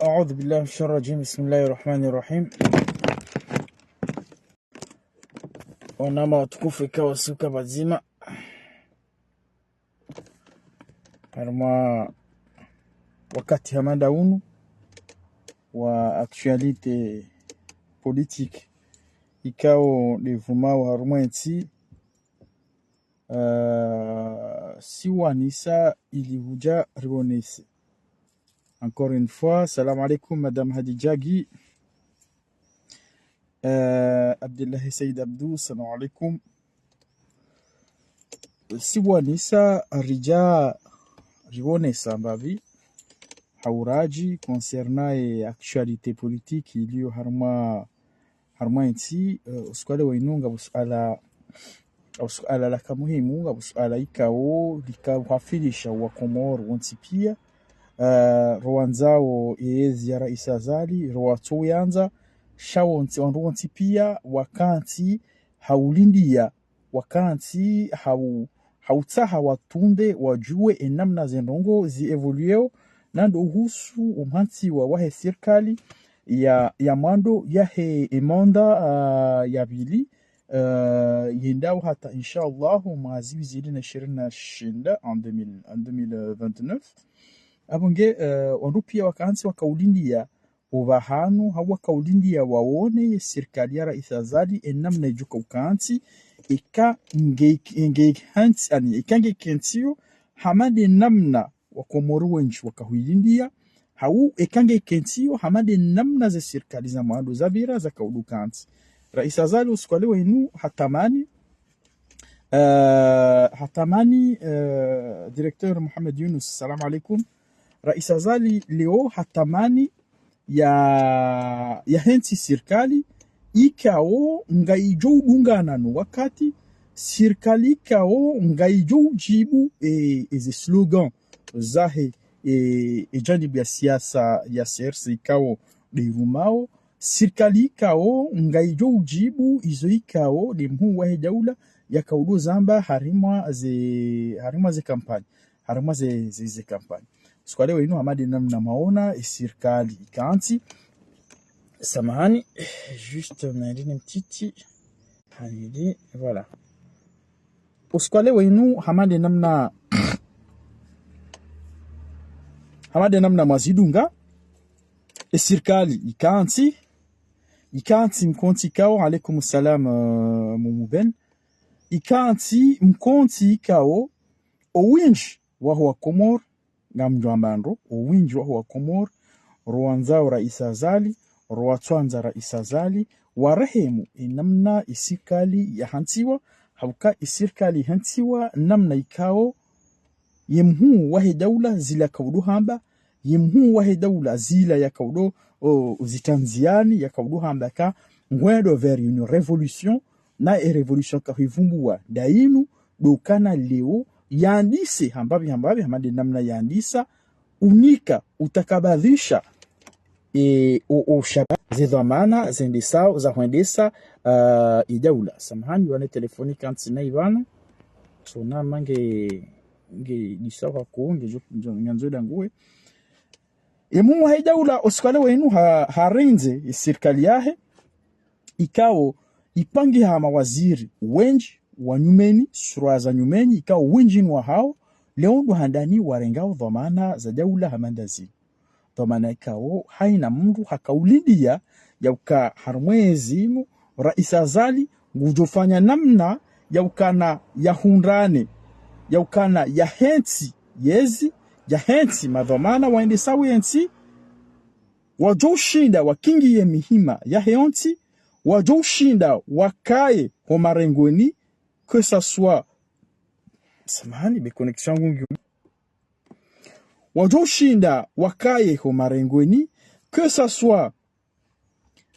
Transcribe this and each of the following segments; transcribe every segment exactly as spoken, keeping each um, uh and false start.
أعوذ بالله من الشيطان الرجيم. بسم الله الرحمن الرحيم. Wananya watukufu, ikao wasuka pvadzima harumwa wakati hama nda unu wa actualité politique ikao nde ivumao harumwa entsi, eh, siwanisa ili hudja rionese. Encore une fois, salam alaikum, Madame Hadidja Guy. Eh, Abdullahi Said Abdou, salam alaikum. Siwanisa ridja rionesa mbapvi ha uradji concernant ye actualité politique ilio harumwa, harumwa entsi, eh, usiku wa leo inu ngapvo suala, ngapvo suala laka muhimu, ngapvo suala ikao lika uhafilisha wa Komori wontsi pia, eh, rowandzao ye ziara Rais Azali, rowatso uyandza, sha wontsi, wandru wontsi pia wakantsi ha ulindia, wakantsi ha u-, ha utsaha watunde wadjuwe enamna zendrongo zi évoluéo, na ndo uhusu umhantsiwa wahe sirikali ya, ya mwando yahe emandat, ah, ya pvili, eh, yendao hata, inshallah, mwaha zihwi zili na ishirini na shenda, en deux mille, en deux mille vingt-neuf. Apvo nge, eh, wandru pia wakantsi wakaulindia opvahanu, hau wakaulindia waone ye sirikali ya Rais Azali enamna idjoka ukantsi, eka nge, nge hantsi, ani, eka nge kentsiyo hama nde namna wa Komori wendji wakahuilindia, hau eka nge kentsiyo hama nde namna ze sirikali za mwando zapvira zakaudo kantsi. Rais Azali usiku wa leo inu hatamani, eh, hatamani, eh, directeur Mohamed Younous, salam alaikum. Rais Azali leo hatamani ya, yahentsi sirikali ikao ngaidjo udungana no wakati, sirikali ikao ngaidjo udjibu, e, eze slogan zahe, e, e janibu ya siasa ya C R C ikao nde irumao, sirikali ikao ngaidjo udjibu izo ikao nde mhuu wahe daula yakaudo zamba harimwa ze, harimwa ze kampanyi, harimwa ze, ze, ze kampanyi. Usiku wa leo inu hama nde namna mwaona, e sirikali ikantsi. Samahani, juste, nalini mtiti. Hanili, voilà. Usiku wa leo inu hama nde namna, hama nde namna mwazidunga, e sirikali ikantsi, ikantsi mkontsi ikao, alaikum salam, euh, Mumu Ben. Ikantsi mkontsi ikao, owindji waho wa Komori, ngamdjo amba ndro, owindji waho wa Komori, rowandzao Rais Azali, rowatsoandza Rais Azali, warehemu enamna e sirikali yahantsiwa, hauka e sirikali ihantsiwa namna ikao, ye mhuu wahe daula zila kaudo hamba, ye mhuu wahe daula zila yakaudo, o, zitandziani, yakaudo hamba ka ngwendo vers une révolution, na e révolution kahuivumbuwa nda inu, ndo ukana leo yandise hambapvi hambapvi, hama nde namna yandisa, unika, utakabadhisha, e, o, o shaba-, ze dhwamana zendesao, za hwendesa, ah, e daula. Samahani, wane telefoni kantsi na ipvanu. So, na mange, nge disa wako, nge jo, jo, nyandzo danguwe. E mhuu wahe daula usiku wa leo inu ha, harendze e sirikali yahe, ikao ipangiha mawaziri wendji wa nyumeni, sura za nyumeni, ikao wendji ni wahao, Leo ndo handani warengao dhwamana za daula hama ndazinu. Dhwamana ikao haina mndru hakaulindia yauka harumwa ezinu, Rais Azali ngudjofanya namna yaukana yahundrane, yaukana yahentsi yezi, yahentsi madhwamana waendesao yentsi, wadjo ushinda wakingiye mihima yahe yontsi, wadjo ushinda wakaye ho marengweni, que ça soit, samahani, be connexion yangu ngi-, wadjo ushinda wakaye ho marengweni, que ça soit,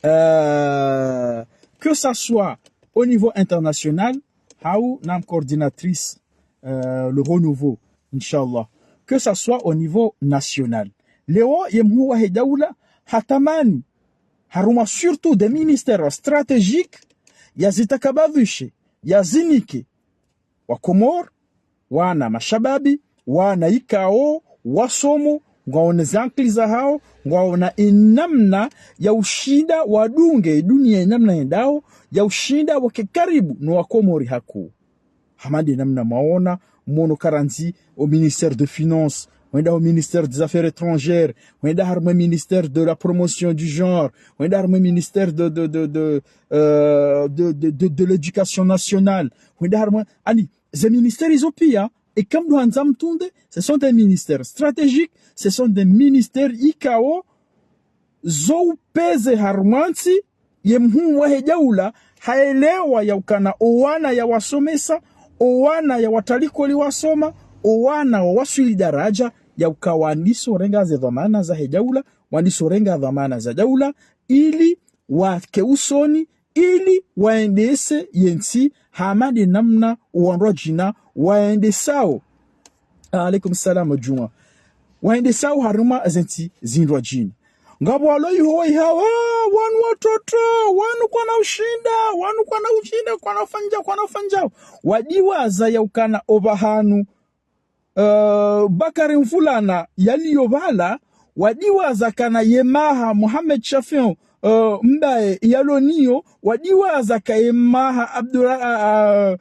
euh, que ça soit au niveau international, hau na coordinatrice, euh, le renouveau, Inch'Allah, que ça soit au niveau national. Leo ye mhuu wahe daula hatamani harumwa surtout des ministères stratégiques, yazitakabadhishe, yazinike Wakomori, wana mashababi, wana ikao wasomo, ngwaona zankili zahao, ngwaona enamna ya ushinda wadunge dunia enamna yendao, ya ushinda wake karibu no Wakomori hakuu. Hama nde namna mwaona, mwono karandzi au ministère de Finances, hwenda au ministère des Affaires étrangères, hwenda harumwa ministère de la promotion du genre, hwenda harumwa ministère de, de, de, de, euh, de, de, de, de l'éducation nationale, hwenda harumwa, ani, ze ministères izo pia, eka mndru handza mtunde, ce sont des ministères stratégiques, ce sont des ministères ikao zo upveze harumwa ntsi, ye mhuu wahe daula haelewa yaukana owana yawasomesa, owana yawatria likoli wasoma, owana wawaswili daraja, yauka wandiso renga ze dhwamana zahe daula, wandiso renga dhwamana za daula, ili wake usoni, ili waendese yentsi hama nde namna owandru wadjina waendesao. Alaikum salam, Juma. Waendesao harumwa zentsi zindru wadjina. Ngapvo walo iho waiha, "Ah, wanu watoto, wanu kwana ushinda, wanu kwana ushinda, kwana ufanya, kwana ufanya." Wadiwaza yaukana opvahanu, euh, Bakari Mvulana yaliyo pvala, wadiwaza kana ye maha Mohamed Shafiu, euh, Mbaye yaloniyo, wadiwaza ka ye maha Abdura-, ah, ah,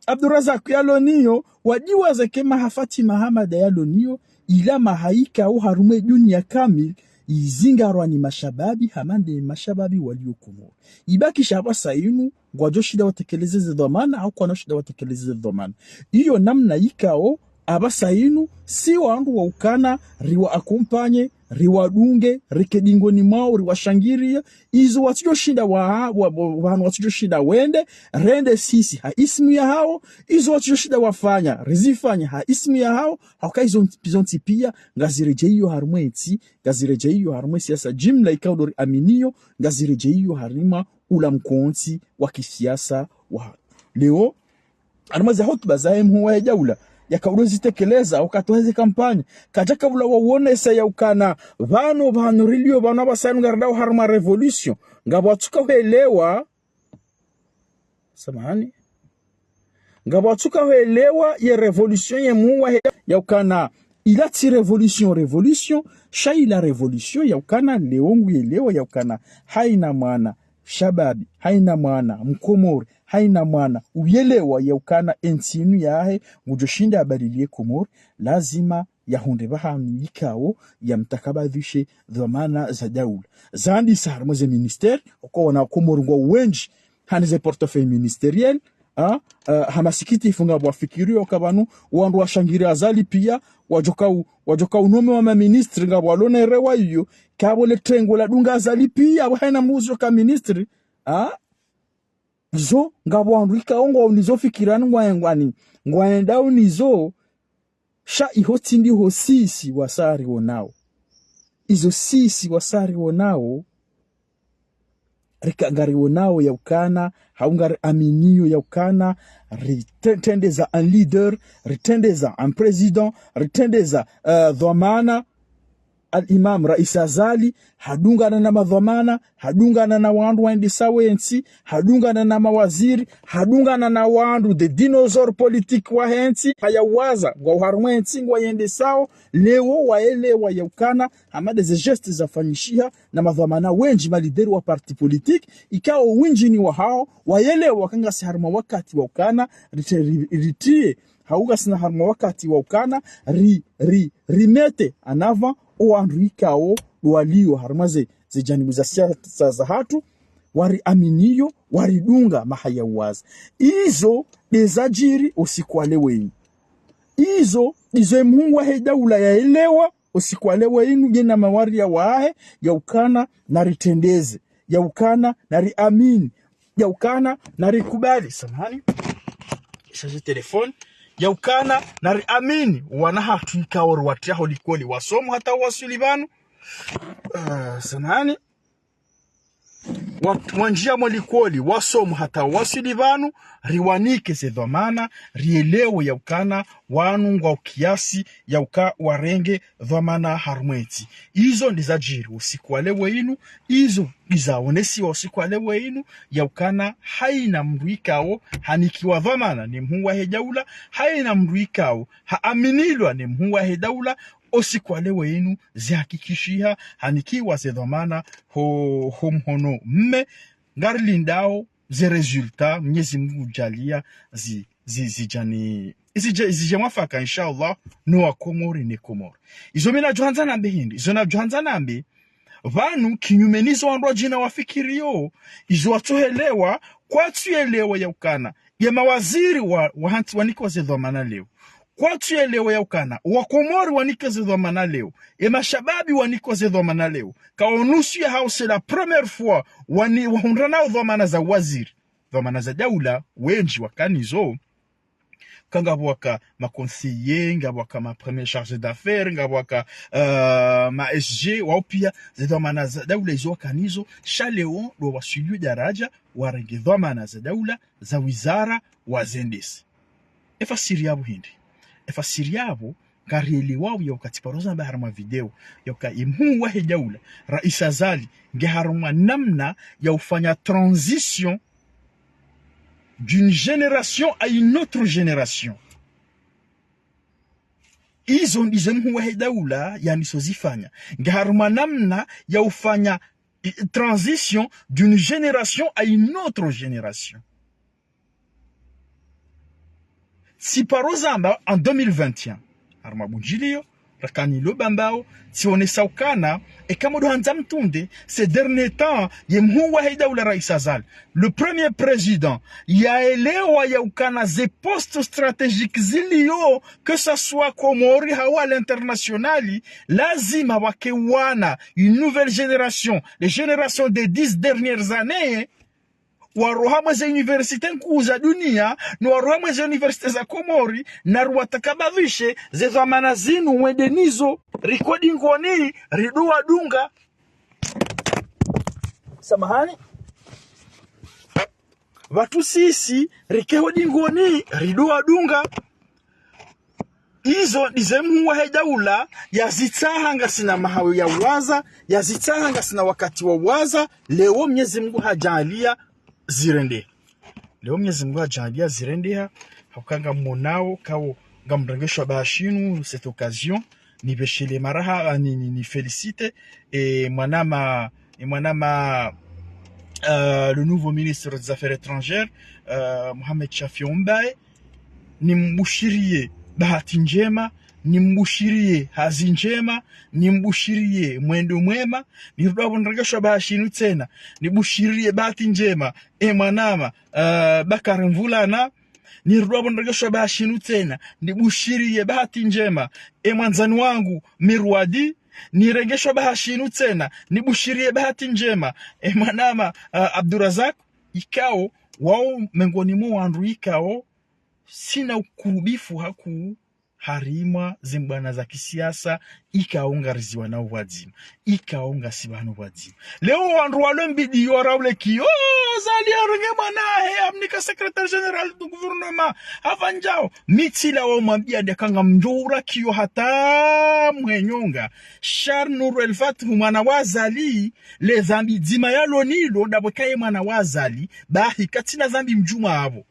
Abdurazak yaloniyo, wadiwaza ke maha Fatima Hamada yaloniyo, ila maha ikao harumwa edunia kamili, izingarwa ni mashababi, hama nde mashababi waliyo Komori. Ibakisha apvasa inu, ngwadjo shinda watekeleze ze dhwamana, hau kwana ushinda watekeleze ze dhwamana. Iyo namna ikao, apvasa inu, si wandru waukana, riwa accompagner, riwadunge, rike dingoni mwao, riwashangiria, izo watsidjo shinda wa, wa, wa, wanu watsidjo shinda wende, rende sisi ha ismu yahao, izo watsidjo shinda wafanya, rizifanya ha ismu yahao, hauka izo ntsi, izo ntsi pia, ngaziredjeiyo harumwa entsi, ngaziredjeiyo harumwa siasa jimla ikao ndo riaminiyo, ngaziredjeiyo harumwa ula mkontsi wa kisiasa wa leo. Harumwa ze hutuba zahe mhuu wahe daula, yakao ndo zitekeleza wakati wahe ze kampanye, kadjaka ula wawonesa yaukana, pvanu, pvanu rilio, pvanu apvasa inu ngarilao harumwa révolution, ngapvo watsuka hwelewa, samahani, ngapvo watsuka hwelewa ye révolution ye mhuu wahe, yaukana, ila tsi révolution, révolution, sha ila révolution, yaukana, leo nguyelewa, yaukana, haina mwana shababi, haina mwana Mkomori, haina mwana uyelewa yaukana entsi inu yahe, ngudjo shinda yabalilie Komori, lazima yahundre pvahanu ikao yamtakabadhishe dhwamana za daula. Zandisa harumwa ze ministère, oko wana Komori ngwao wendji, hani ze portefeuille ministériel, ha, eh, ha masikitifu ngapvo wafikiriyo ka pvanu, wandru washangiria Azali pia, wadjoka u-, wadjoka unomewa maministri ngapvo walonerewa iyo, kapvo le tengo ladunga Azali pia, apvo haina mndru uzo ka ministri, ha? Zo, ngapvo wandru ikao ngwao nizo fikirani ngwaengwani, ngwaendao nizo, sha iho tsi ndiho sisi wasaya riwonao. Izo sisi wasaya riwonao, rika ngariwonao yaukana, hau ngariaminiyo yaukana, rite-, ritrendeza un leader, ritrendeza un président, ritrendeza, eh, dhwamana, Al-Imam Rais Azali, hadungana na madhwamana, hadungana na wandru waendesao entsi, hadungana na mawaziri, hadungana na wandru, des dinosaures politiques wahe ntsi, hayawaza, ngwao harumwa entsi, ngwayendesao, leo waelewa yaukana, hama nde ze gestes zafanyishiha, na madhwamana wendji, ma leaders wa parti politique, ikao wendji ni wahao, waelewa ka ngasi harumwa wakati waukana, rite-, ri-, ritie, Hauka ngasina harumwa wakati wa ukana ri, ri, ri mettre en avant owandru ikao ndo walio harumwa ze, ze janibu za siasa zahatru, wariaminio, waridunga mahaya uwaza. Izo ndeza jiri osiku wa leo inu. Izo ndizo emhuu wahe daula yaelewa osiku wa leo inu, yena mawaria wahe, ya ukana naritrendeze, ya ukana nariamini, ya ukana narikubali. Samahani, charge téléphone. Ya ukana nariamini wana hatru ikao riwatria ho likoli, wasomo hata waswili pvanu. Ah, samahani. Wa, wanjia mo likoli, wasomo hata waswili pvanu, riwanike ze dhwamana, rielewe ya ukana wanu ngwao kiasi ya uka warenge dhwamana harumwa entsi. Izo ndeza jiri osiku wa leo inu, izo ndiza onesiwa osiku wa leo inu, ya ukana haina mndru ikao hanikiwa dhwamana ne mhuu wahe daula, haina mndru ikao haaminilwa ne mhuu wahe daula, osiku wa leo inu zihakikishiha, hanikiwa ze dhwamana ho, ho mhono mme. Ngarilindao ze résultat, Mnyezi Mungu ujalia zi, zi, zijani, zije, zije mwafaka, inshallah, no wa Komori ne Komori. Izo mi nadjohandza nambe hindri, izo nadjohandza nambe, pvanu kinyume nizo wandru wadjina wafikirio, izo watsoelewa, kwatsuelewa ya ukana ye mawaziri wa, wa hantsi wanikwa ze dhwamana leo. Kwatsuelewa ya ukana wa Komori wanikwa ze dhwamana leo. Ye mashababi wanikwa ze dhwamana leo. Ka onusu ya hao c'est la première fois wani, wahundranao dhwamana za waziri. Dhwamana za daula wendji wakanizo. Ka ngapvo waka ma conseillers, ngapvo waka ma premiers chargés d'affaires, ngapvo waka, euh, ma S G, wao pia, ze dhwamana za daula izo wakanizo, sha leo ndo waswili daraja, warenge dhwamana za daula, za wizara, wazendese. Efasiri yapvo hindri. Efasiri yapvo, ngarielewao ya uka tsiparo zamba harumwa video, ya uka emhuu wahe daula, Rais Azali, nge harumwa namna ya ufanya transition d'une génération à une autre génération. Izo ndizo mhuu wahe daula yaniso zifanya. Nge harumwa namna ya ufanya, i, transition d'une génération à une autre génération. Tsiparo zamba en deux mille vingt et un, harumwa bundjilio, rakani lo bambao, tsionesa ukana, eka mdo handza mtunde, ces derniers temps, ye mhuu wahe daula Rais Azali, le premier président, yaelewa ya ukana ze postes stratégiques zilio, que ça soit Komori hau à l'international, lazima wake wana, une nouvelle génération, les générations des dix dernières années, waroha mwe ze université nkuu za dunia, no waroha mwe ze université za Komori, na ruwatakabadhishe ze dhwamana zinu wende nizo, riko dingoni, rido wadunga. Samahani. Pvatsu sisi, rike ho dingoni, rido wadunga. Izo ndizo mhuu wahe daula yazitsaha ngasina mahayo ya waza, yazitsaha ngasina wakati wa waza, leo Mnyezi Mungu hajaaliya zirendeha. Leo Mnyezi Mungu hajaaliya zirendeha, hauka ngamonao, kao ngamrengeshwa bahashinu, cette occasion, nipveshele marahaba, ni, ni, ni félicite, e mwanama, e mwanama, euh, le nouveau ministre des Affaires étrangères, euh, Mohamed Shafii Mbaye, nimbushiriye bahati njema, nimbushiriye hazi njema, nimbushiriye mwendo mwema, nirudi apvo nirengeshwa bahashinu tsena, nibushiriye bahati njema, e mwanama, euh, Bakari Mvulana, nirudi apvo nirengeshwa bahashinu tsena, nibushiriye bahati njema, e mwandzani wangu Mirwadi, nirengeshwa bahashinu tsena, nibushiriye bahati njema, e mwanama, euh, Abdurazak, ikao, wao mengoni mwa wandru ikao, sina ukurubifu hakuu harimwa ze mbwana za kisiasa, ikao ngariziwa nao pvwadzima, ikao ngasi pvanu pvwadzima. Leo wandru walo mbidi yo raule ki, oh, Azali harenge mwana hahe, hamnika secrétaire général du gouvernement, hapvandjao. Mi tsilawa mwambia nde ka ngamdjo ura kiyo hata mwenyonga. Sha Nour El Fath mwana wa Azali, le dhambi dzima yalo nalo, ndapvo kaye mwana wa Azali, bahi katsina dhambi mdjumwa apvo.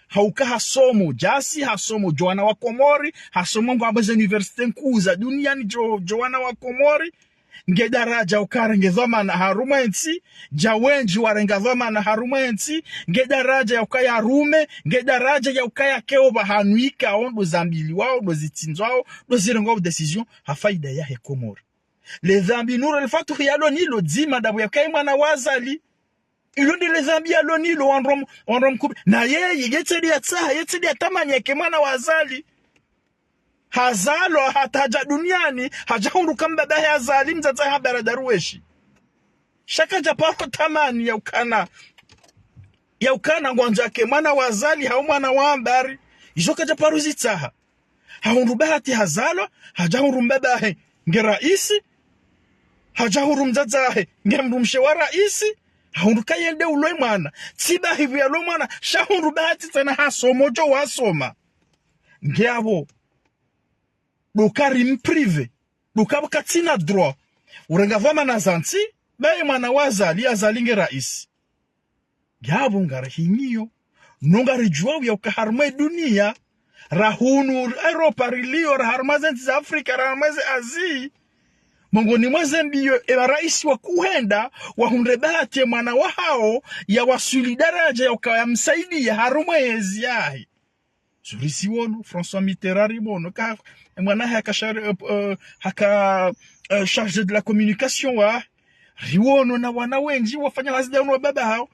Hauka hasomo, djasi hasomo, djo wana wa Komori, hasomo ngwambo ze université nkuu za duniani djo, djo wana wa Komori. nge daraja uka yarenge dhwamana harumwa entsi, dja wendji warenga dhwamana harumwa entsi, nge daraja ya ukaya rume, nge daraja ya ukaya keo pvahanu ikao ndo zambiliwao, ndo zitsindzwao, ndo zirengwao décision ha faida yahe Komori. Le dhambi Nour El Fath yalo nalo dzima ndapvo ya ukaya mwana wa Azali. Ilo nde le dhambi yalo nalo, wandru wam-, wandru wamkubali. Na yeye, yetsi nde yatsaha, yetsi nde yatamani yake mwana wa Azali. Hazalwa hata hadja duniani, hadja hundru ka mbabahe Azali, mdzadze ha Bara Darweshi. Sha kadja paro tamani ya ukana, ya ukana ngwandzo yake mwana wa Azali, hau mwana wa Ambari. Izo kadja paro zitsaha. Hahundru bahati hazalwa, hadja hundru mbabahe nge raisi, hadja hundru mdzadzahe nge mdrumshe wa raisi, hahundru ka yende uloe mwana. Tsi bahipvi yalo mwana, sha hundru bahati tsena hasomo djo wasoma. Nge apvo, ndo uka rimprivé, ndo uka pvo katsina droit urenga dhwamana za ntsi, baye mwana wa Azali, Azali nge raisi. Nge apvo ngarihinyio, no ngaridjuwao ya uka harumwa ye dunia, rahunu Europa rilio, ra harumwa ze ntsi za Afrika, ra harumwa ze Asie, mongoni mwa ze mbiyo, e maraisi wakohenda, wahundre bahati ye mwana wahao, yawaswili daraja ya uka yamsaidiya harumwa yezi yahe. Zo riziwono, François Mitterrand riwono, ka, e mwana haka char-, euh, euh, haka, euh, chargé de la communication wa, riwono na wana wendji wafanya hazi dahunu wa baba hao.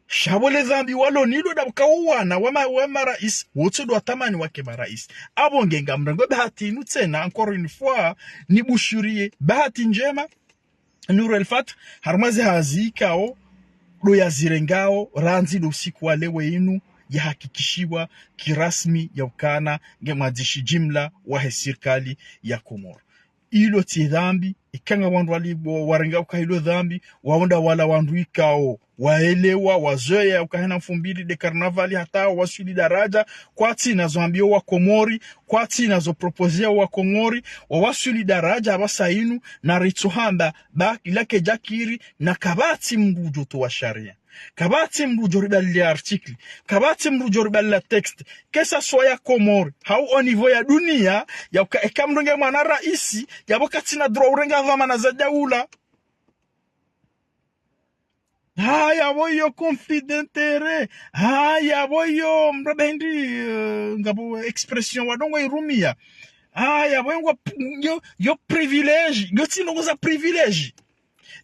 Sha pvo le dhambi walo nalo ndapvo ka wo wana wa ma-, wa maraisi, wotsi ndo watamani wake maraisi. Apvo nge ngamrengo bahati inu tsena, encore une fois, nibushuriye bahati ndjema. Nour El Fath, harumwa ze hazi ikao, ndo yazirengao, randzi ndo usiku wa leo inu, yahakikishiwa kirasmi ya ukana nge mwandzishi jimla wahe sirikali ya Komori. Ilo tsi dhambi, ika nga wandru wali-, wa-, warenga uka ilo dhambi, wahundra wala wandru ikao, waelewa, wazoweya uka hena mfumbili nde karnavali hata waswili daraja, kwatsina zo wambio wa Komori, kwatsina zo proposer wa Komori, wawaswili daraja apvasa inu, na ritsohamba, ba, ila kedjakiri, na kapvatsi mndru udjo towa sharia. Kapvatsi mndru udjo ribaliya article. Kapvatsi mndru udjo ribaliya texte. Que ça soit ya Komori, hau au niveau ya dunia, ya uka eka mndru nge mwana raisi, yapvo katsina droit urenga dhwamana za daula. Haya, pvo iyo conflit d'intérêt. Haya, pvo iyo mrabendi, euh, ngapvo expression wadongo irumia. Haya, pvo iyo ngwa, iyo, iyo privilège, iyo tsi ndrongo za privilège.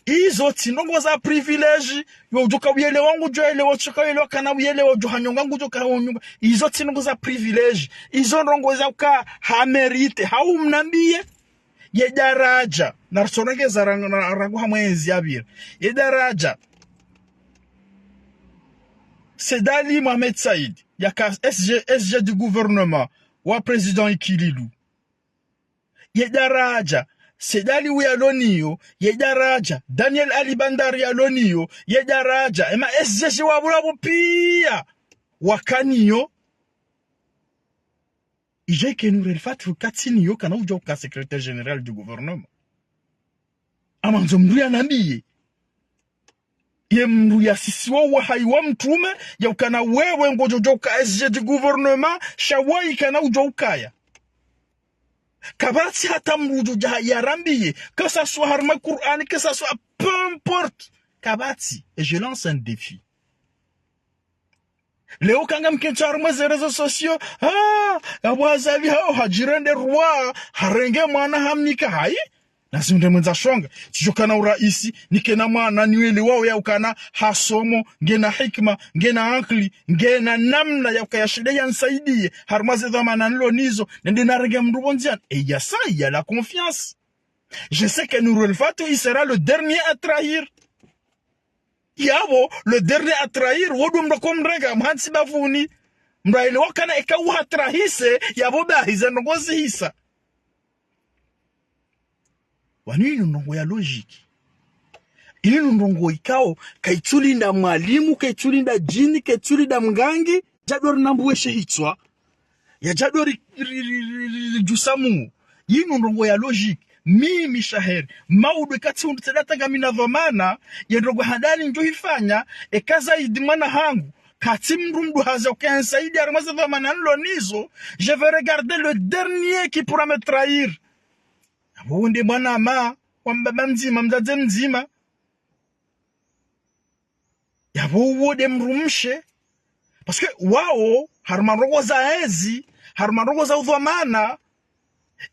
Izo tsi ndrongo za privilège, yo udjo ka uyelewa ngudjo elewa, udjo ka uyelewa kana uyelewa, udjo hanyonga ngudjo ka hanyonga. Izo tsi ndrongo za privilège. Izo ndrongo za uka ha mérite, hau mnambiye. Ye daraja, na risonegeza rang-, na rangu hamwezi yapvira. Ye daraja, Said Ali Mohamed Said, yaka S G, S G du gouvernement wa président Ikililou. Ye daraja, Said Ali uya yalo nayo, ye daraja, Daniel Ali Bandari yalo nayo, ye daraja, ema S G G wapvula pvo piya, waka nayo. Ije ke Nour El Fath katsi nayo kana udjo ka secrétaire général du gouvernement. Amandzo mndru yanambiye. Ye mndru yasisiwa wahayi wa mtrume, ya ukana wewe ngodjo djo ka S G du gouvernement, sha wayi kana udjo ukaya. Kapvatsi hata mndru udjo dja yarambiye, que ça soit harumwa Qur'an, que ça soit, peu importe. Kapvatsi, et je lance un défi. Leo ka ngamkentsi harumwa ze réseaux sociaux, ah, yapvo Azali hao hadjirende roi, harenge mwana hamnika hayi. Na zinde mwendza shonga, tsidjo kana uraisi, nikena mwana niwelewao ya ukana hasomo, ngena hikima, ngena ankili, ngena namna ya ukaya shida yanisaidiye, harumwa ze dhwamana nilo nazo, nende narenge mndru pvo ndziani. Et il y a ça, il y a la confiance. Je sais que Nour El Fath, il sera le dernier à trahir. Yapvo, le dernier à trahir, wo ndo mndru ko mrenga, mhantsi bavuni. Mndru aelewa kana eka uhatrahise, yapvo bahi ze ndrongo zihisa. Wanu inu ndrongo ya logique. Inu ndrongo ikao, kaitsulinda mwalimu, kaitsulinda djini, kaitsulinda mngangi, djadori nambuweshe hitswa. Yadjadori ri-, ri-, ri-, ri-, ri-, djusamu. Yinu ndrongo ya logique. Mimi Shaher, maudwe katsi hundru tsena tanga mina dhwamana, ye ndrongo handani ndjo hifanya, eka Zaidi mwana hangu, katsi mndru mndru haza uka yanisaidi harumwa ze dhwamana nilo nazo, je vais regarder le dernier qui pourra me trahir. Apvo nde mwana ma, wa mbaba mdzima, mdzadze mdzima. Yapvo uwo nde mdrumshe. Parce que wao, harumwa ndrongoo za ezi, harumwa ndrongoo za udhwamana,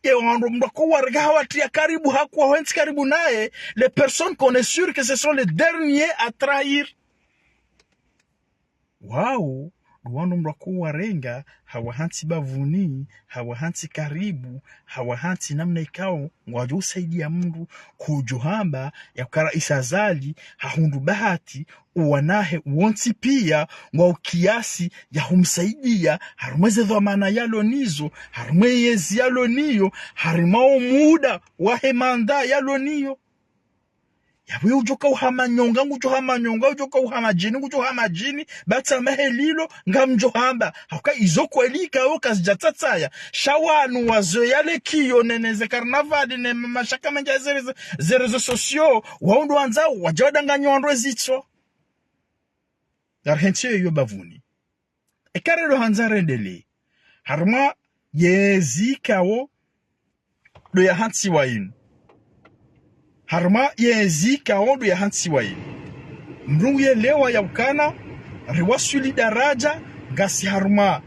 ye wandru mdru ako warenga hawatriya karibu, hakuwa hwentsi karibu naye, les personnes qu'on est sûr que ce sont les derniers à trahir. Wao, ndo wandru mdru ako warenga, hawahantsi bavuni, hawahantsi karibu, hawahantsi namna ikao, ngwadjo usaidia mdru, kudjo hamba, ya uka Rais Azali, hahundru bahati, uwanahe wontsi pia, ngwao kiasi, ya humsaidia, harumwa ze dhwamana yalo nizo, harumwa yezi yalo niyo, harumwa omuda, wahe manda yalo niyo. Yapvo udjoka uhama nyonga, ngudjo hama nyonga, udjoka uhama djini, ngudjo hama djini, batsa mahe lilo, ngamdjo hamba. Hauka izo kweli ikao kazidja tsatsaya. Sha wanu wazo yale kiyo nene ze karnavali ne mashaka mendji ze réseaux, ze réseaux sociaux, wao ndo wandza, wadja wadanganya wandru ezitso. Ngarihentsi iyo bavuni. Eka ndo handza rendelee. Harumwa yezi ikao ndo yahantsiwa inu. Harumwa yezi ikao ndo yahantsiwa inu. Mdru yelewa ya ukana, riwaswili daraja, ngasi harumwa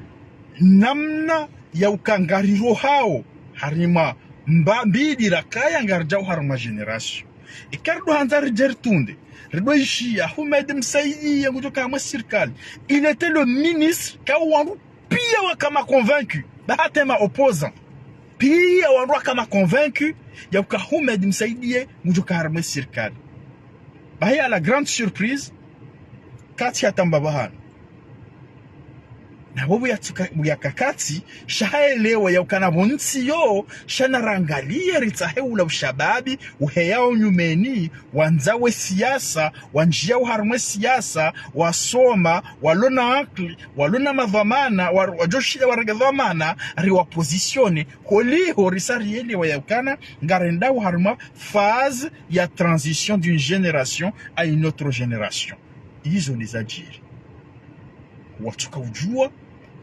namna ya uka ngarirohao, harumwa mba mbili rakaya ngaridjao harumwa génération. Eka ndo handza ridje ritunde, ndo ishiya, Houmed Msaidié ngudjo ka harumwa sirikali. Il était le ministre, ka wandru pia waka ma convaincu, ba hata ma opposant. Pia wandru waka ma convaincu, ya uka Houmed Msaidié ngudjo ka harumwa sirikali. Bahi à la grande surprise, katsi hata mbaba hanu. Na bobu ya tsuka, ya kakatsi, sha haelewa ya ukana pvo ntsi yo, sha narangalie ritsahe ula ushababi, uheyao nyumeni, wandza we siasa, wandjia harumwa siasa, wasoma, walo na akili, walo na madhwamana, wa, wadjo shinda warenge dhwamana, riwapositionner, holiho risa rielewa ya ukana, ngarendao harumwa phase ya transition d'une génération à une autre génération. Izo ndo zadjiri. Watsuka udjua,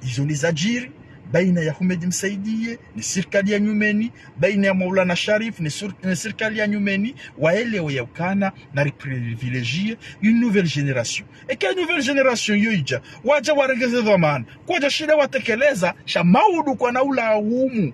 izo ndo zadjiri, baina ya Houmed Msaidié, ne sirikali ya nyumeni, baina ya Maulana Sharif, ne sur-, ne sirikali ya nyumeni, waelewe ya ukana, nari privilégier une nouvelle génération. Eka nouvelle génération yo idja, wadja warenge ze dhwamana, kwadja shinda watekeleza, sha maudu kwana ulaumu.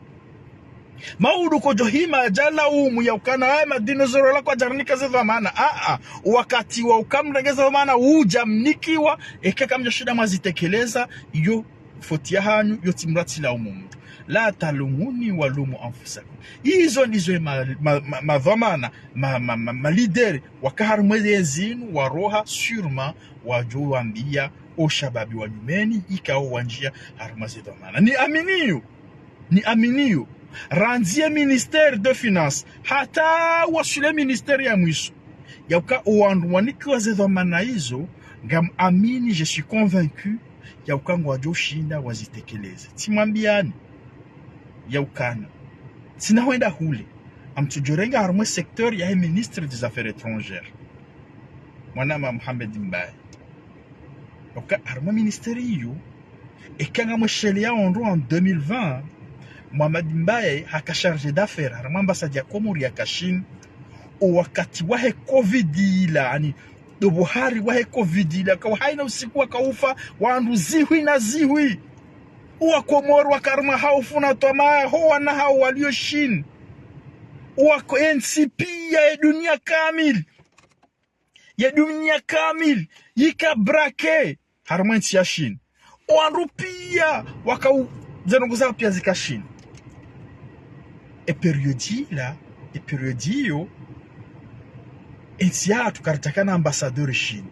Maudu kodjo hima yadja laumu ya ukana, aye madinozoro la kwadja rinika ze dhwamana. A, a, wakati wa uka mrenge ze dhwamana, udja mnikiwa, eka kamdja shinda mwazitekeleza, yo foti ya hanyu, yo tsi mdru atsi laumu mdru. لا تلوموني ولوموا أنفسكم. Izo ndizo ma, ma, ma, madhwamana, ma, ma, ma, ma leader, waka harumwa yezi inu, waroha, sûrement, wadjo wambia, oshababi wa nyumeni, ikao wandjia, harumwa ze dhwamana. Ni aminiyo, ni aminiyo. Randzi ye ministère de finances, hata waswili ministère ya mwiso. Ya uka owandru wanikiwa ze dhwamana izo, ngam amini, je suis convaincu, ya uka ngwadjo shinda wazitekeleze. Tsimwambiani, ya ukana. Tsina hwenda hule, amtsudjorenga harumwa secteur yahe ministre des Affaires étrangères. Mwanama Mohamed Mbaye. Oka harumwa ministère iyo, eka ngamweshelea ondro en deux mille vingt, Mohamed Mbaye haka chargé d'affaires, harumwa ambassade ya Komori yaka Chine, owakati wahe covid ila, ani, ndo buhari wahe covid ila, kawa haina usiku wakaufa, wandru zihwi na zihwi. Owakomori waka harumwa haufu na twamaa, ho wana hao walio Chine. Owako entsi pia ye dunia kamili. Ye dunia kamili, yika braqué, harumwa entsi ya Chine. Owandru pia, wakau, ze ndrongoo zao pia zika Chine. E période ila, e période iyo, entsi yahatru karitsaha na ambassadeur Chine.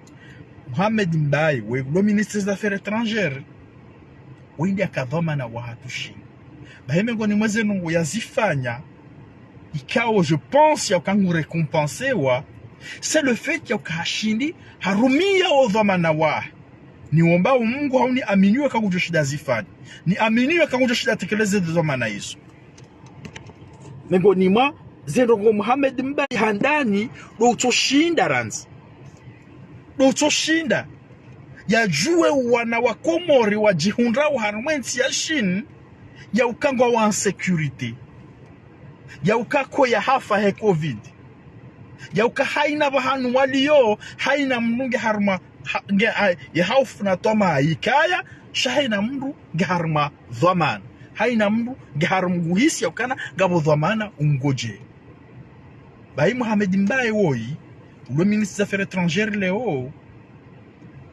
Mohamed Mbaye, we lo ministre des Affaires étrangères, wende aka dhwamana wahatru Chine. Bahi mengoni mwa ze ndrongoo yazifanya, ikao, je pense, ya uka ngu récompenséwa, c'est le fait ya uka hashindi harumia odhwamana wahe. Niomba Mungu hau niaminiwe ka ngudjo shinda zifanye. Niaminiwe ka ngudjo shinda tekeleze ze dhwamana izo. Mengoni mwa ze ndrongoo Mohamed Mbaye handani, ndo utso shinda randzi. Ndo utso shinda yadjuwe wana wa Komori wadjihundrao harumwa entsi ya Chine, ya uka ngwao en sécurité. Ya uka ko yahafa he covid. Yauka haina pvahanu waliyo, haina mndru nge harumwa, ha, nge, a, ye haufu na twamaa ikaya, sha haina mndru nge harumwa dhwamana. Haina mndru nge harumwa uhisi yaukana ngapvo dhwamana ungodje. Bahi Mohamed Mbaye woyi, ulo ministre des Affaires étrangères leo,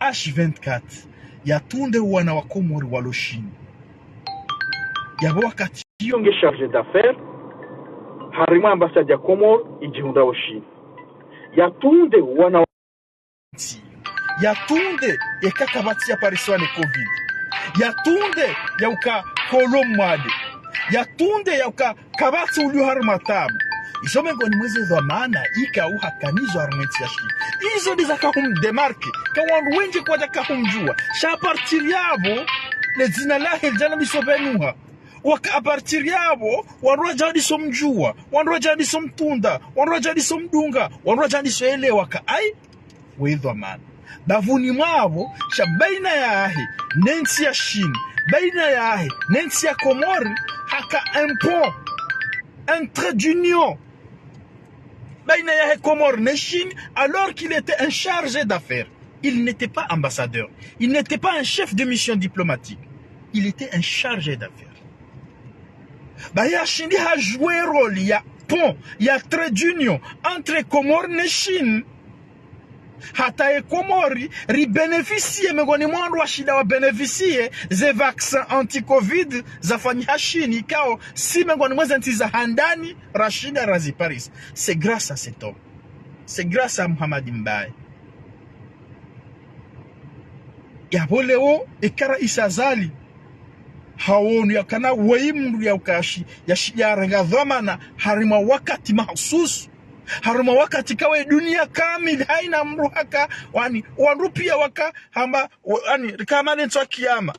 H vingt-quatre, yatunde wana wa Komori walo Shini. Yapvo wakati iyo nge chargé d'affaires, harimwa ambassade ya Komori idjihundra o Shini. Yatunde wana wa ntsi. Yatunde eka kapvatsi ya parisiwa ne covid. Yatunde yauka kolo mwade. Yatunde yauka kapvatsi ulio harimwa tabu. Izo mengoni mweze dhwamana ikao hakanizo harimwa entsi ya Shini. Izo ndizo zaka humdémarquer. Ka wandru wendji kwadja kahumdjuwa. Sha à partir yapvo, le dzina lahe lidja na miso pvenuha. Waka à partir yapvo, wandru wadja ndiso mdjuwa, wandru wadja ndiso mtunda, wandru wadja ndiso mdunga, wandru wadja ndiso elewa ka ai, we dhwamana. Bapvuni mwapvo, sha baina yahe, ne ntsi ya Shini, baina yahe, ne ntsi ya Komori, haka un pont, un trait d'union. Baina yahe Komori ne Shini, alors qu'il était un chargé d'affaires. Il n'était pas ambassadeur. Il n'était pas un chef de mission diplomatique. Il était un chargé d'affaires. Bahi hashindi ha jouer rôle ya pont, ya trait d'union entre Komori ne Shini. Hata ye Komori, ri bénéficier, mengoni mwa wandru washinda wa bénéficier, ze vaccin anti-covid, zafanyiha Shini, ikao, si mengoni mweze ntsi za handani, rashinda raziparisa. C'est grâce à cet homme. C'est grâce à Mohamed Mbaye. Yapvo leo, eka raisi Azali, hawono yakana weyi mndru yauka yashi, yashi, yarenga dhwamana, harimwa wakati mahsusu, harimwa wakati kawe dunia kamili, haina mndru haka, wani, wandru pia waka, hamba, wa-, wani, kama le ntsu ya kiyama.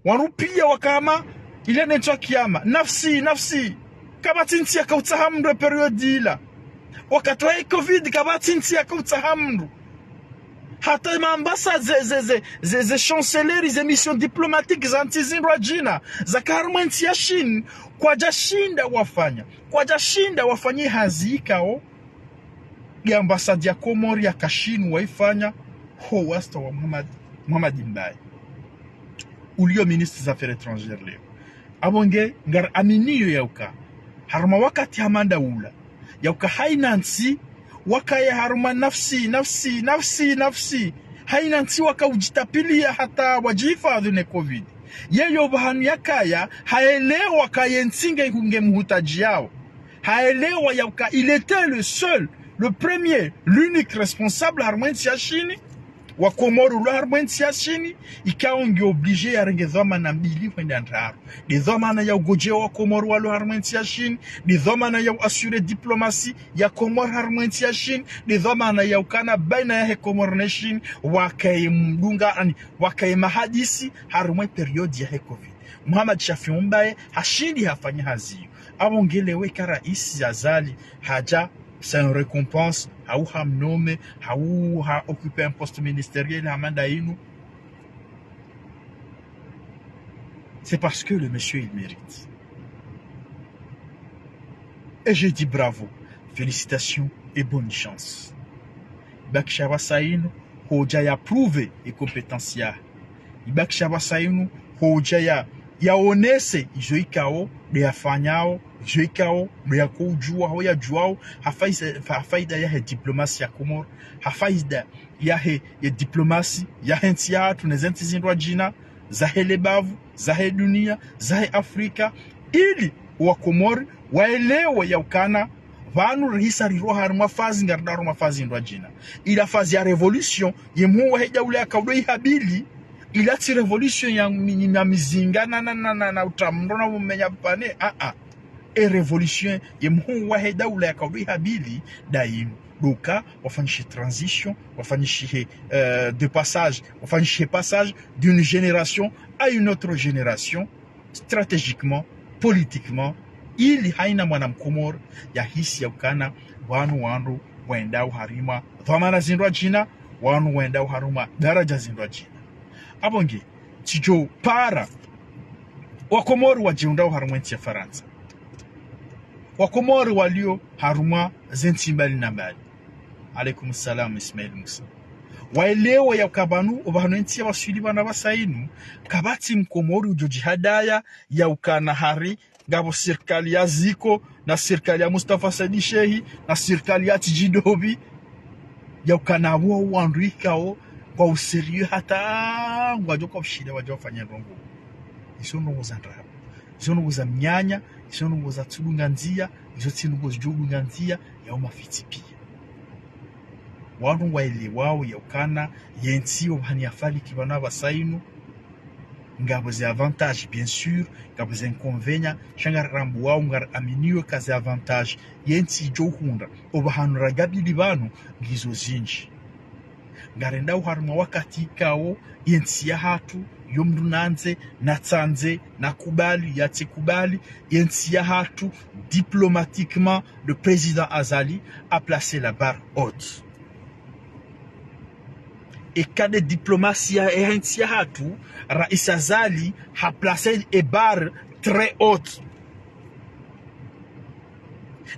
Wandru pia wakahama, ile ne ntsu ya kiyama. Nafsi, nafsi. Kapvatsi ntsi yakautsaha mndru e période ila. Wakati wa covid, kapvatsi ntsi yakautsaha mndru. Hata ma ambassade ze, ze, ze, ze, ze chancellerie, ze mission diplomatique za ntsi zindrwadjina, zaka harimwa entsi ya Shini, kwadjashinda wafanya. Kwadjashinda wafanye hazi ikao, ye ambassade ya Komori yaka Shini waifanya, ho wasta wa Mohamed, Mohamed Mbaye. Ulio ministre des Affaires étrangères leo. Apvo nge, ngaraminio yauka. Harumwa wakati hama nda ula. Yauka haina ntsi, wakaya harumwa nafsi, nafsi, nafsi, nafsi. Haina ntsi waka udjitapilia hata wadjihifadhwi ne covid. Yeyo pvahanu yakaya, haelewa ka ye ntsi nge, nge muhutadjiyao. Haelewa yauka, il était le seul, le premier, l'unique responsable harimwa entsi ya Shini, wa Komori ulo harimwa entsi ya Shini, ikao nge obligé yarenge dhwamana mbili hwenda ndraru. Nde dhwamana ya ugodjea wa Komori walo harimwa entsi ya Shini, nde dhwamana ya u assurer diplomatie ya Komori harimwa entsi ya Shini, nde dhwamana yaukana baina yahe Komori ne Shini, wakaye mdunga, ani, wakaye mahadisi harimwa e période yahe covid. Mohamed Shafii Mbaye hashindi hafanya hazi iyo. Apvo nge leo eka raisi Azali hadja, c'est une récompense, hau hamnome, hau ha occuper un poste ministériel, hama nda inu. C'est parce que le monsieur, il mérite. Et je dis bravo, félicitations et bonne chance. Ibakisha pvasa inu, hodja ya prouver e compétence yahe. Ibakisha pvasa inu, hodja ya, yaonese izo ikao nde yafanyao, izo ikao nde yakoudjua, ho yadjuao, ha faida, ha faida yahe diplomatie ya Komori, ha faida yahe, ye diplomatie yahe ntsi yahatru ne ze ntsi zindrwadjina, zahe le bavu, zahe dunia, zahe Afrika, ili wa Komori waelewe yaukana pvanu rihisa rilo harimwa phase, ngarida harimwa phase indrwadjina. Ila phase ya révolution, ye mhuu wahe daula yakaudo ihabili, ila tsi révolution ya mi-, ya mizinga na, na, na, na, na utramndro na umenya pane, a, a. E révolution ye mhuu wahe daula yakaudo ihabili, nda inu. Donc, wafanyishe transition, wafanyishihe, euh, de passage, wafanyishihe passage d'une génération à une autre génération, stratégiquement, politiquement, ili haina mwana Mkomori yahisi yaukana, wanu wandru wendao harimwa dhwamana zindrwadjina, wanu wendao harimwa daraja zindrwadjina. Apvo nge, tsidjo para, wa Komori wadjihundrao harimwa entsi ya Farantsa. Wakomori walio harumwa ze ntsi mbali na mbali. Alaikum salam, Ismail Musa. Waelewe ya uka pvanu, opvahanu entsi ya waswili pvanu apvasa inu, kapvatsi mkomori udjo djihadaya ya ukana hari ngapvo sirikali ya Ziko, na sirikali ya Mustafa Said Shehi, na sirikali ya Tchidjobi, ya ukana pvo wandru ikao kwa usérieux hata ngwadjo ka ushile wadjo fanya ndrongo. Izo ndrongo za ndrabo. Izo ndrongo za mnyanya, izo ndrongo za tsudunga ndzia, izo tsi ndrongo zidjo dunga ndzia ya umafitsi pia. Wandru ngwaelewao ya ukana yentsi opvahanu ya faliki pvanu apvasa inu, ngapvo ze avantages, bien sûr, ngapvo ze inconvénients, sha ngarirambuwao, ngariaminio ka ze avantages yentsi idjo hundra opvahanu ragabili pvanu ngizo zindji. Ngarendao harumwa wakati ikao yentsi yahatru, yo mndru nandze, natsandze, nakubali, yatsikubali, yentsi yahatru, diplomatiquement, le président Azali a placé la barre haute. Eka nde diplomatie ya, ya yentsi yahatru, Rais Azali ha placé e barre très haute.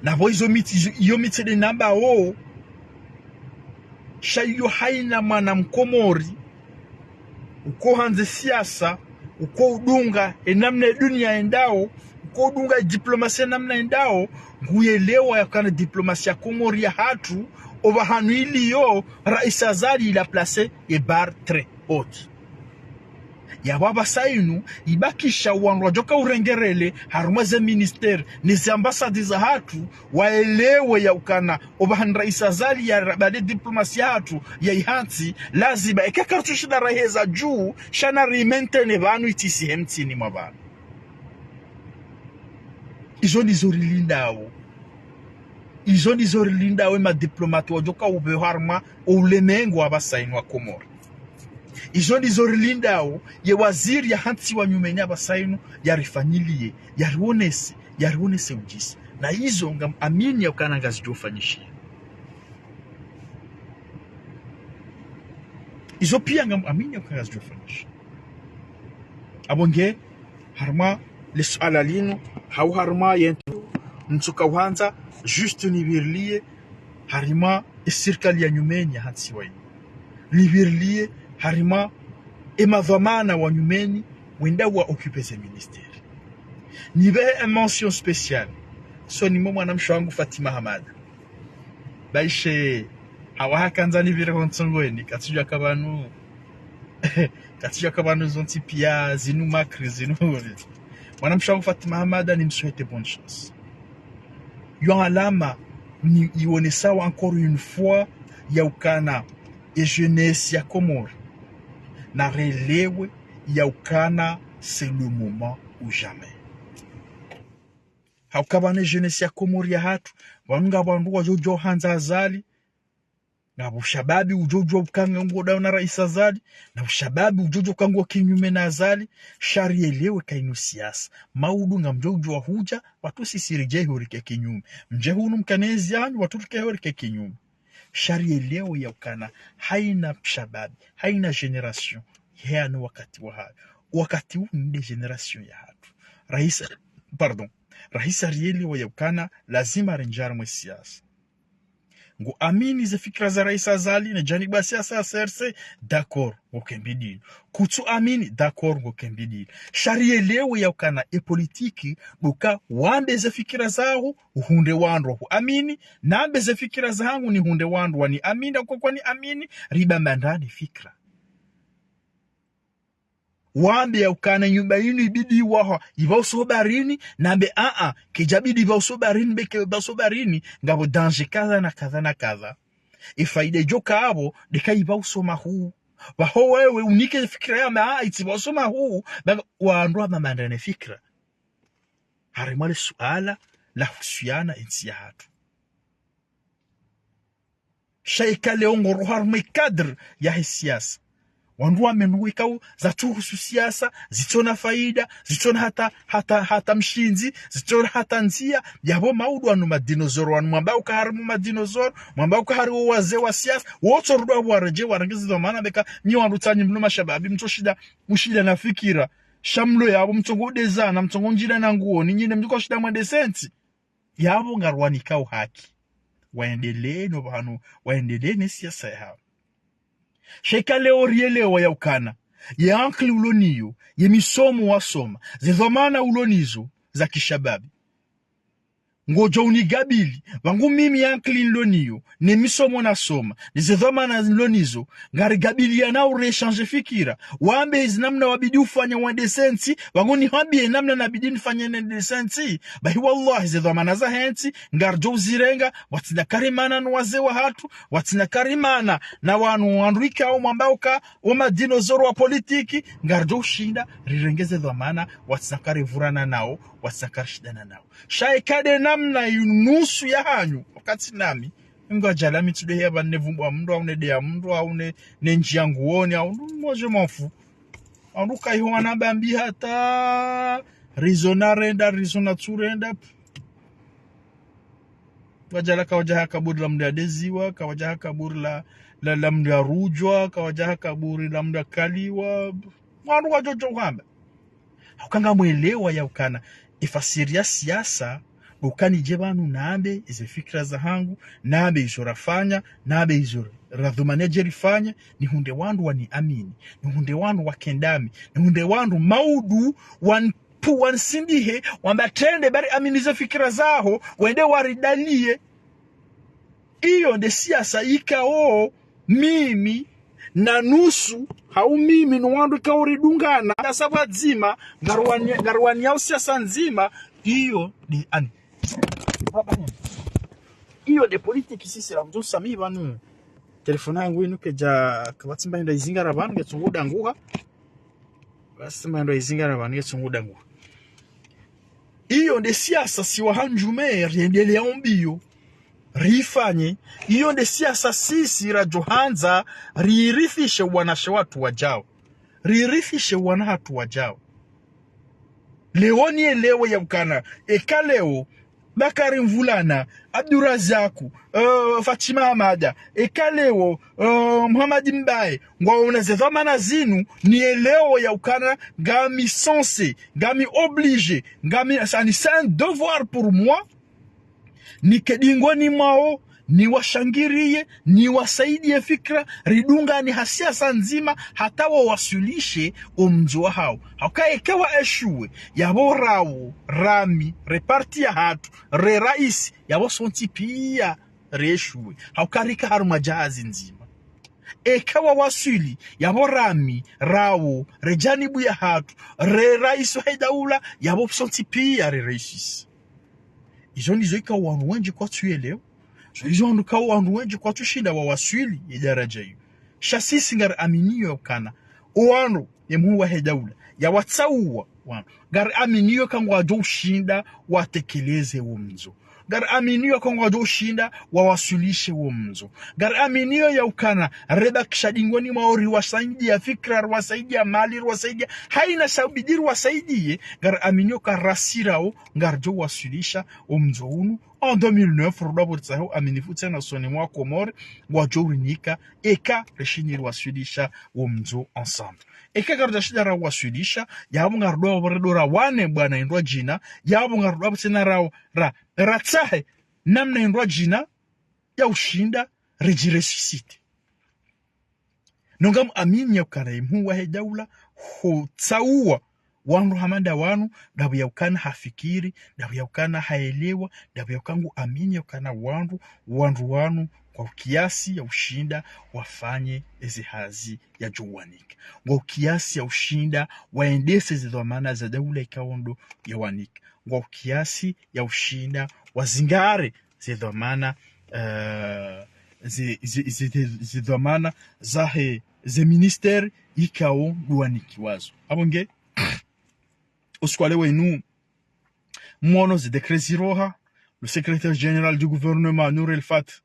Na pvo izo mitsi, izo, iyo mitsi nde nambao, sha iyo haina mwana mkomori uko handze siasa, uko udunga e namna e dunia yendao, uko udunga e diplomasia e namna yendao, nguyelewa ya ukana diplomasia ya Komori yahatru, opvahanu iliyo, Rais Azali il a placé e barre très haute. Yapvo apvasa inu, ibakisha wandru wadjo ka urengerele harumwa ze ministères ne ze ambassades zahatru, waelewe ya ukana opvahanu Rais Azali yarabale diplomasia yahatru ya ihantsi, lazima eka kartsu shinda raheza dju, sha nari maintenir pvanu itsi sihe mtsini mwa pvanu. Izo ndizo rilindao. Izo ndizo rilindao e madiplomates wadjo ka upveha harumwa o ulemengu apvasa inu wa Komori. Izo ndizo rilindao ye waziri yahantsiwa nyumeni apvasa inu, yarifanyiliye, yarionese, yarionese udjisa. Na izo ngam amini ya ukana ngazidjo fanyishiha. Izo pia ngam amini ya ukana ngazidjo fanyishiha. Apvo nge, harumwa le suala linu, hau harumwa yentsi, ntsuka uhandza, juste nipvirilie, harumwa e sirikali ya nyumeni yahantsiwa inu. Nipvirilie, harumwa e madhwamana wa nyumeni, wendao wa occuper ze ministères. Nipvehe e mention spéciale, usoni mwe mwanamshe wangu Fatima Hamada. Baishe, hawaha kandza nipvire ho ntsongweni, katsudjuwa ka pvanu, katsudjuwa ka pvanu zontsi pia, zinu makri, zinu. Mwanamshe wangu Fatima Hamada, nimsouhaite bonne chance. Yo alama ni ionesao encore une fois ya ukana e jeunesse ya Komori, na relewe ya ukana c'est le moment ou jamais. Hauka pvanu e jeunesse ya Komori yahatru, pvanu ngapvo wandru wadjo djo handza Azali, ngapvo ushababi udjo djo uka ngodao na Rais Azali, na ushababi udjo djo uka ngo kinyume na Azali, sha rielewe ka inu siasa. Maudu ngamdjo djo hudja, watru sisi ridje hurike kinyume. Mdje hunu mkane ezi yanyu, watru rike hurike kinyume. Sha rielewe ya ukana, haina shababi, haina génération, yehana wakati wahayo. Wakati unu nde génération yahatru. Rais, pardon, Rais arielewe ya ukana, lazima rindjie harumwa e siasa. Ngu amini ze fikira za Rais Azali, ne janibu ya siasa ya C R C, d'accord, ngo kembidini. Kutsu amini, d'accord, ngo kembidini. Sha rielewe ya ukana e politiki, ndo uka wambe ze fikira zaho, uhundre wandru wa hu amini, nambe ze fikira zahangu nihundre wandru wani amini, hau kwani amini, ribambandane fikira. Wambe ya ukana nyumba inu ibidi iwahwa, ipvauso baharini, nambe aa, kedjabidi ipvauso baharini, be ke ipvauso baharini, ngapvo danger kadha na kadha na kadha. E faida idjo ka apvo, ndeka ipvauso mahuu. Pvaho wewe unike fikira ya amba, aa, itsi ipvauso mahuu, ba wandru wabambandane fikira. Harumwa le suala la husuyana entsi yahatru. Sha ika leo ngoro harumwa e cadre yahe siasa. Wandru wambe ndrongoo ikao zatsuhusu siasa, zitsona faida, zitsona hata, hata, hata mshindzi, zitsona hata ndzia, yapvo maudu wanu madinosaures wanu, mwamba uka hari mu madinosaures, mwamba uka hari wo wazee wa siasa, wotso rudi wapvo waredjee warenge ze dhwamana beka, nyi wandru tsanyi mlo mashababi, mtso shinda, mshinda na fikira. Sha mlo yapvo mtsongo udezana, mtsongo ndjila na nguoni, nyine mdjuka shinda mwende sentsi. Yapvo ngariwanikao haki. Waendelee no pvahanu, waendelee ne siasa yahawo. Sha eka leo rielewa ya ukana, ye ankili ulo nayo, ye misomo wasoma, ze dhwamana ulo nazo, za kishababi. Ngodjo unikabili, pvangu mimi ye ankili nilo nayo, ne misomo nasoma, ne ze dhwamana nilo nazo, ngarikabiliana ure échange fikira, wambe ezi namna wabidi ufanye wende sentsi, pvangu nihwambie namna nabidi nifanye nende sentsi, bahi wallahi ze dhwamana zahe ntsi, ngaridjo uzirenga, watsina karimana no wazee wahatru, watsina karimana na wanu wandru ikao mwamba uka, wo madinosaures wa politiki, ngaridjo ushinda, rirenge ze dhwamana, watsina karivurana nao, watsina karishindana nao. Sha eka nde namna inu nusu yahanyu, wakati nami, ngwadjala mi tsi nde hea pvanu ne vumbwa mndru, au ne deya mndru, au ne, ne ndjiya nguoni, au ne, moi je m'en fous. Au ne uka iho wana bambi hata, raison narenda, raison natsurenda. Wadjala kawadja ha kaburi la mndru ya deziwa, kawadja ha kaburi la, la, la mndru ya rudjwa, kawadja ha kaburi la mndru ya kaliwa. Wandru wadjo djo hwamba. Hauka ngamwelewa ya ukana, efasiri ya siasa, ndo uka nidje pvanu nambe, eze fikira zahangu, nambe izo rafanya, nambe izo radhumania dje rifanye, nihundre wandru waniamini, nihundre wandru wakendami, nihundre wandru maudu, wan- pu wansindihe, wamba trende bari amini ze fikira zaho, wende waridaliye. Iyo nde siasa ikao mimi na nusu, hau mimi no wandru ikao ridungana, siasa pvwadzima, ngarwani-, ngarwaniao siasa ndzima, iyo nde ani. Iyo nde politiki sisi la mdjo sami pvanu. Telefoni yangu inu kedja kapvatsi mba ndo izingara pvanu, ngetsungu danguha. Basi mba ndo izingara pvanu, ngetsungu danguha. Iyo nde siasa si wahandjume, riendelea ombiyo, rifanye. Iyo nde siasa sisi radjo handza, ririthishe wanashe watru wadjao. Ririthishe wana hatru wadjao. Leo nielewe ya ukana, eka leo, Bakari Mvulana, Abdurazaku, eh, Fatima Hamada, eka leo, eh, Muhammad Mbaye, ngwaona ze dhwamana zinu, nielewe ya ukana, ngami censé, ngami obligé, ngami, ça, c'est un devoir pour moi, nike dingoni mwawo, niwashangiriye, niwasaidie fikira, ridungane ha siasa ndzima, hata wawaswilishe omndzo wahawo. Hauka eka wa échoué, yapvo rawo, rami, re parti yahatru, re raisi, yapvo sontsi pia re échoué. Hauka rika harumwa djahazi ndzima. Eka wawaswili, yapvo rami, rawo, re janibu yahatru, re raisi wahe daula, yapvo sontsi pia re réussisse. Izo ndizo ikao wandru wendji kwatsu yelewa. Izo ndizo ikao wandru wendji kwatsu shinda wawaswili ye daraja iyo. Sha sisi ngari aminio ya ukana, owandru, ye mhuu wahe daula, yawatsauwa, wandru. Ngari aminio ka ngwadjo ushinda watekeleze wo mndzo. Ngari aminio ka ngwadjo ushinda wawaswilishe wo mndzo. Ngari aminio ya ukana, rebakisha dingoni mwawo riwasaidia fikira, riwasaidia mali, riwasaidia, haina sha ubidi riwasaidie, ngari aminio ka rasi rawo, ngaridjo waswilisha wo mndzo unu. En deux mille neuf, rudwa pvo ritsahe uaminifu tsena usoni mwa Komori, ngwadjo urinika, eka rishindi riwaswilisha wo mndzo ensemble. Eka karidja shinda rawaswilisha, yapvo ngarudwa pvo redora wane bwana indrwa djina, yapvo ngarudwa pvo tsena rawo, ra, ratsahe, namna indrwa djina, ya ushinda, redji ressuscité. No ngam amini ya ukana ye mhuu wahe daula, hutsauwa, wandru hama nda wanu, ndapvo ya ukana hafikiri, ndapvo ya ukana haelewa, ndapvo ya uka ngu amini ya ukana wandru, wandru wanu, ngwa ukiasi ya ushinda, wafanye eze hazi yadjo wanika. Ngwa ukiasi ya ushinda, waendese ze dhwamana za daula ikao ndo yawanika. Ngwa ukiasi ya ushinda, wazingare ze dhwamana, eh, ze, ze, ze, ze, ze dhwamana zahe, ze ministère ikao ndo wanikiwazo. Apvo nge, usiku wa leo inu, mwono ze décret ziroha, le secrétaire général du gouvernement, Nour El Fath,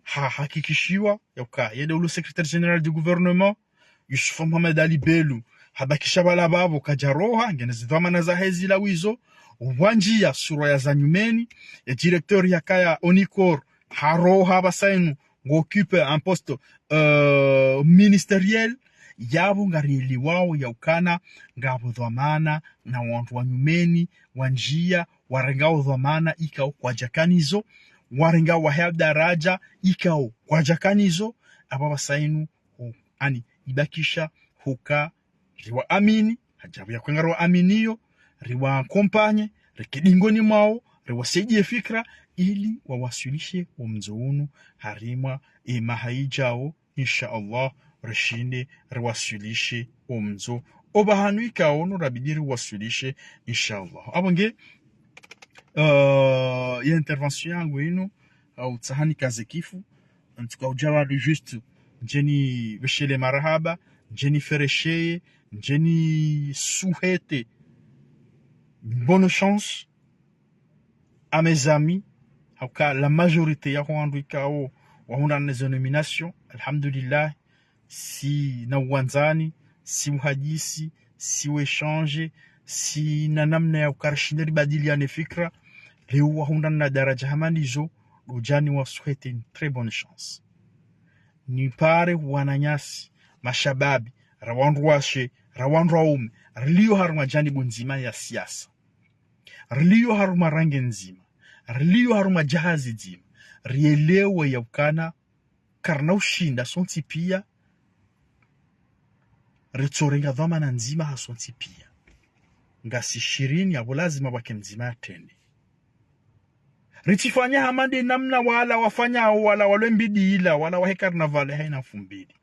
ha, hakikishiwa, ya uka, yende ule secrétaire général du gouvernement, Youssouf Mohamed Ali Bellou, habakisha pvala pvapvo kadjaroha, ngena ze dhwamana zahe zila wizo, wandjiya surwa ya za nyumeni, ye directeur yakaya Onicor, haroha pvasa inu, ngo occupe un poste, euh, ministériel, Yapvo ngarielewao yaukana ngapvo dhwamana na wandru wa nyumeni, wandjia, warengao dhwamana ikao kwadjakana izo, warengao wahe daraja ikao kwadjakana izo, apvo pvasa inu, hu-, ani, ibakisha, huka, riwaamini, hadja pvo ya kwenga riwaaminiyo, riwa accompagner, rike dingoni mwawo, riwasaidie fikra, ili wawaswilishe wo mdzo unu, harimwa, emaha idjao, insha Allah, rishinde, riwaswilishe wo mdzo. Opvahanu ikao no rabidi riwaswilishe, insha Allah. Apvo nge, euh, ye intervention yangu inu, au tsahani kaze kifu, en tout cas, udja pvanu juste, ndjeni pveshele marahaba, ndjeni feresheye, ndjeni souhaiter bonne chance à mes amis, hauka la majorité ya wandru ikao wahundrana ne zo nomination, alhamdulillah, si na uwandzani, si uhadisi, si uéchange, si na namna ya uka rishinde ribadiliane fikra, leo wahundrana na daraja hama ndizo, ndo udjani wa souhaiter une très bonne chance. Nipare wananyasi, mashababi, ra wandru washe, ra wandru waume, rilio harumwa janibu ndzima ya siasa. Rilio harumwa rangi ndzima. Rilio harumwa jahazi ndzima. Rielewe yaukana, karina ushinda sontsi pia, ritsorenga dhwamana ndzima ha sontsi pia. Ngasi shirini, apvo lazima pvwake mdzima yatrende. Ritsifanya hama nde namna wala wafanyao, wala walo mbidi ila, wala wahe carnaval haina mfumbili.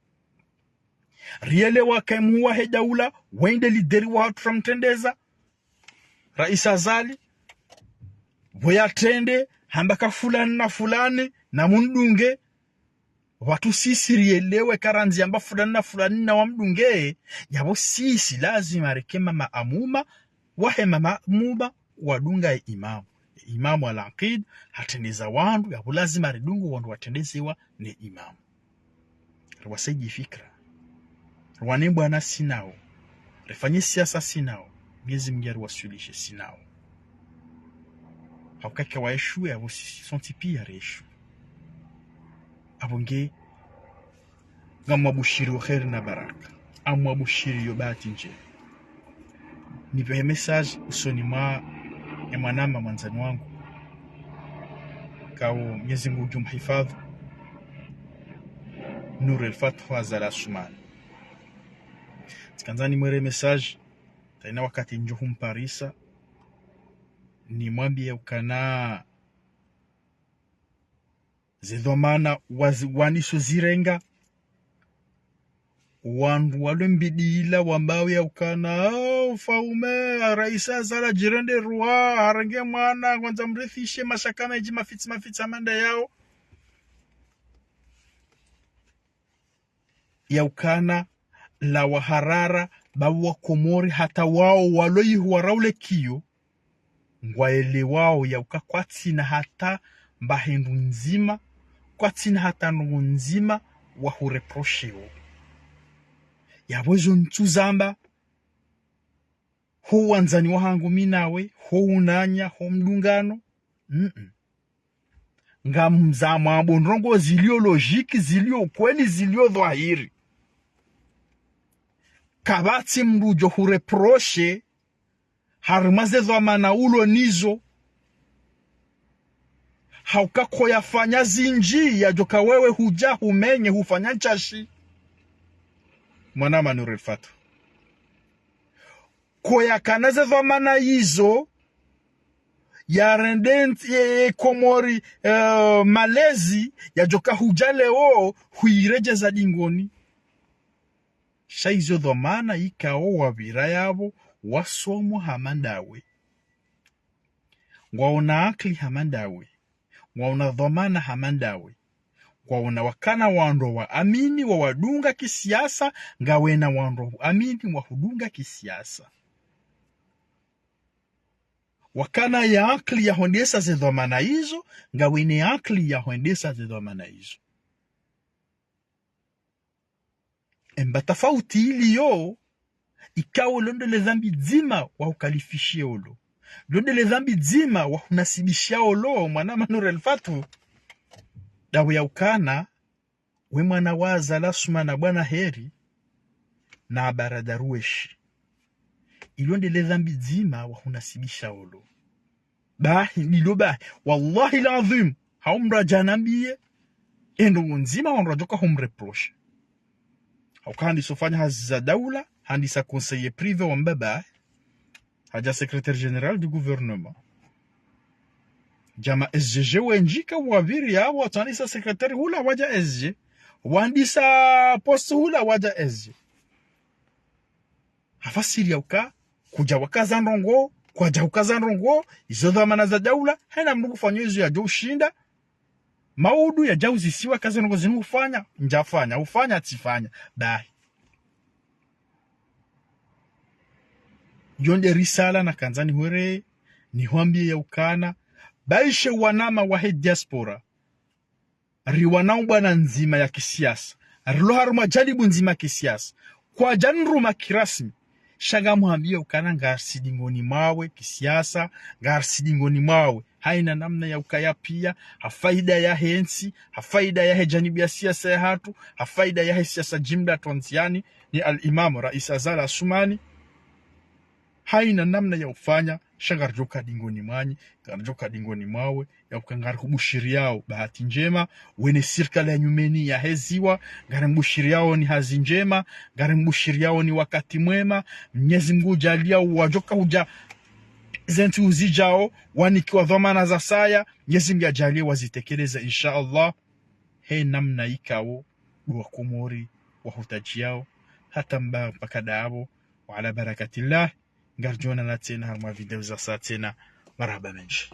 Rielewa ke mhuu wahe daula, wende lideri wahatru ramtrendeza, Rais Azali, pvo yatrende, hamba ka fulani na fulani, na mundunge, watru sisi rielewe ka randzi amba fulani na fulani na wamdunge, yapvo sisi lazima reke maamuma, wahe maamuma, wadunga ye imamu. Imamu al-Aqid, hatrendeza wandru, yapvo lazima ridungu wandru watrendezewa ne imamu. Riwasaidie fikra. Riwane bwana sinao. Rifanye siasa sinao. Mwenyezi Mungu yariwaswilishe sinao. Hauka ke waeshuwe, apvo sisi sontsi pia rieshuwe. Apvo nge, ngamwabushiriyo kheri na baraka. Ngamwabushiriyo bahati ndjema. Nipvehe message usoni mwa ye mwanama mwandzani wangu. Kao Mwenyezi Mungu udjumhifadhwi. Nour El Fath Azali Assoumani. Tsikandza nimwere message, tsayina wakati ndjo humparisa. Nimwambie ukana ze dhwamana wazi-, waniso zirenga. Wandru walo mbidi ila wambao yaukana, "Ah, ufaume, Rais Azali adjirende roi, harenge mwana, ngwandzo amrithishe mashaka mendji mafitsi mafitsi hama nda yao." Yaukana, la waharara, ba wa Komori hata wao walo ihuwa raule kiyo, ngwaelewao yauka kwatsina hata mba hindru ndzima, kwatsina hata ndrongo ndzima wa hureprosheo. Yapvo zo ntsu zamba, ho wandzani wahangu mi nawe, ho unanya, ho mdungano. Mm-mm. Ngamzamwambo ndrongo zilio logique, zilio kweli, zilio dhwahiri. Kapvatsi mndru udjo hureproche, harimwa ze dhwamana ulo nizo. Hauka koyafanya zindji, yadjoka wewe hudja humenye hufanya ntsashi. Mwanama Nour El Fath. Koyakana ze dhwamana izo, yarende nt-, e, e, Komori, e, malezi, yadjoka hudja leo, huiredjeza dingoni. Sha izo dhwamana ikao wapvira yapvo, wasomo hama ndawe. Ngwaona akili hama ndawe. Ngwaona dhwamana hama ndawe. Ngwaona wakana wandru waamini wawadunga kisiasa, ngawena wandru waamini wahudunga kisiasa. Wakana ye akili ya hwendesa ze dhwamana izo, ngawena ye akili ya hwendesa ze dhwamana izo. Emba tafauti iliyo, ikao lo ndo le dhambi dzima wa ukalifishe olo. Lo ndo le dhambi dzima wa hunasibisha olo, mwanama Nour El Fath. Ndawe yaukana, we mwana wa Azali Assoumani bwana heri, na Baradaruweshi. Ilo nde le dhambi dzima wahunasibisha olo. Bahi, lilo bahi. Wallahi l'adhwim. Hau mdru yadjanambiye. Endo ndzima wandru wadjoka humreproche. Hauka handisa ufanya hazi za daula, handisa conseiller privé wa mbaba. Hadja secrétaire général du gouvernement. Djama S G G wendji ka wapviri yapvo, watsu handisa secrétaire hula wadja S G. Wandisa poste hula wadja S G. Hafasiri ya uka, kudja wakaza ndrongo, kwadja ukaza ndrongo, izo dhwamana za daula, haina mdru ngufanyo izo yadjo ushinda, maudu yadja uzisiwa kaza ndrongo zinu ufanya, ndjafanya, ufanya, tsifanya, bahi. Yo nde risala nakandza nihwere, nihwambiye ya ukana, baishe wanama wahe diaspora, riwana ubwana ndzima ya kisiasa. Rilo harumwa janibu ndzima ya kisiasa. Kwadjaniruma kirasmi. Sha ngamhwambiye ukana ngarisi dingoni mwawe kisiasa, ngarisi dingoni mwawe. Haina namna ya ukaya pia, ha faida yahe ntsi, ha faida yahe janibu ya siasa yahatru, ha faida yahe siasa jimla twanziani, ni al-Imam Rais Azali Assoumani. Haina namna ya ufanya, sha ngaridjoka dingoni mwanyu, ngaridjoka dingoni mwawe, ya uka ngarihubushiriyao bahati ndjema, wene sirikali ya nyumeni yaheziwa, ngarimbushiriyao ni hazi ndjema, ngarimbushiriyao ni wakati mwema, Mnyezi Mngu udjaliya wadjoka hudja zentsi uzidjao, wanikiwa dhwamana za saya, Mnyezi Mngu yadjaliye wazitekeleza, insha Allah. He namna ikao, ndo wa Komori, wahutadjiyao, hata mba mpaka ndapvo, wa ala barakatillah, ngaridjoonana tsena harumwa video za saya tsena, marahaba mendji.